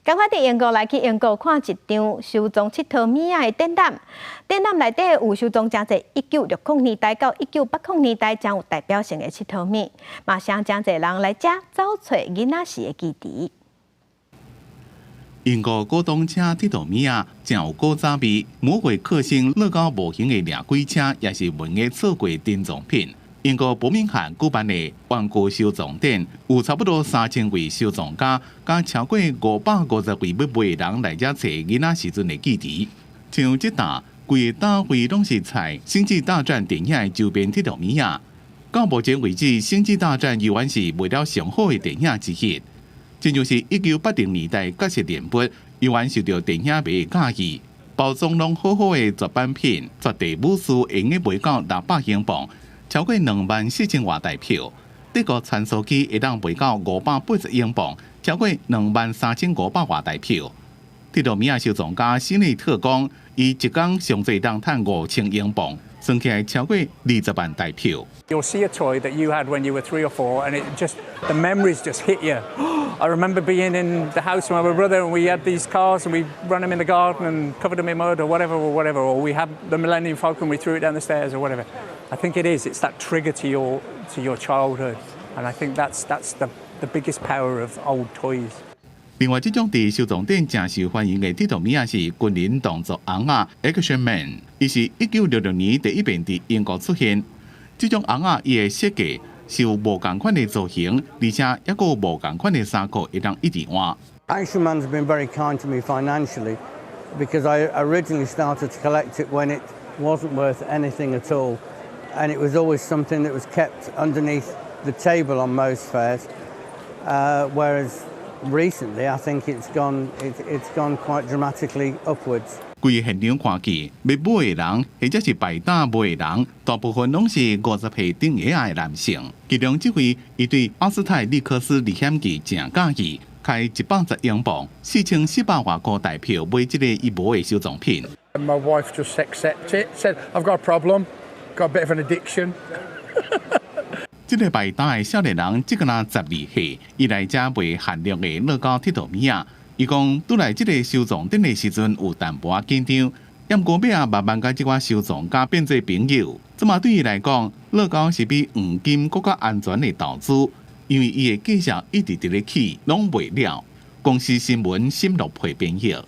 趕快佇英國來去英國看一場收藏𨑨迌物仔的展覽。展覽內底有收藏誠濟1960年代到1980年代誠有代表性的𨑨迌物，嘛吸引誠濟人來遮走揣囡仔時的記憶。英國古董車𨑨迌物仔，誠有古早味。魔鬼克星樂高模型的掠鬼車，也是袂用錯過珍藏品。英國伯明翰舉辦的玩具收藏展，有差不多3000位收藏家，佮超過550位欲買的人來遮揣囡仔時陣的記憶。像這搭規個攤位攏是採《星際大戰》電影的周邊𨑨迌物仔。到目前為止，《星際大戰》猶原是賣了上好的電影之一。親像是1980年代角色人物，猶原受著電影迷的佮意，包裝攏好好的絕版品，絕地武士會用賣到600英鎊，超過24,000外台票。德國穿梭機會當賣到580英鎊，超過23,500外台票。𨑨迌物仔收藏家辛內特講，伊一工上濟當趁5000英鎊，算起來超過20萬台票。 You'll see a toy that you had when you were 3 or 4, and the memories just hit you. I remember being in the house with my brother, and we had these cars, and we run them in the garden and covered them in mud or whatever, or whatever. Or we had the Millennium Falcon, we threw it down the stairs or whatever. I think it is. It's that trigger to your childhood, and I think that's the biggest power of old toys. 另外，這種佇收藏展誠受歡迎的𨑨迌物仔是軍人動作尪仔 Action Man，伊是1966年第一遍佇英國出現。這種尪仔伊的設計是有無仝款的造型，而且猶閣有無仝款的衫褲會當一直換。 Action Man's been very kind to me financially because I originally started to collect it when it wasn't worth anything at all, and it was always something that was kept underneath the table on most fairs, whereas recently I think it's gone quite dramatically upwards. 規个現場看去，欲買的人或者是擺檔賣的人，大部分攏是50歲頂下的男性。其中這位，伊對阿斯泰利克斯歷險記誠佮意，開110英鎊，4400外箍台票買這个伊無的收藏品。 My wife just accepted it, said I've got a problem, got a bit of an addiction. 這个擺檔的少年人，這個若12歲，伊來遮賣限量的樂高𨑨迌物仔。伊講，拄來這个收藏展的時陣有淡薄仔緊張，毋過尾仔慢慢佮這寡收藏家變做朋友。這嘛對伊來講，樂高是比黃金閣較安全的投資，因為伊的價值一直佇咧起，攏袂了。公視新聞沈樂培編譯。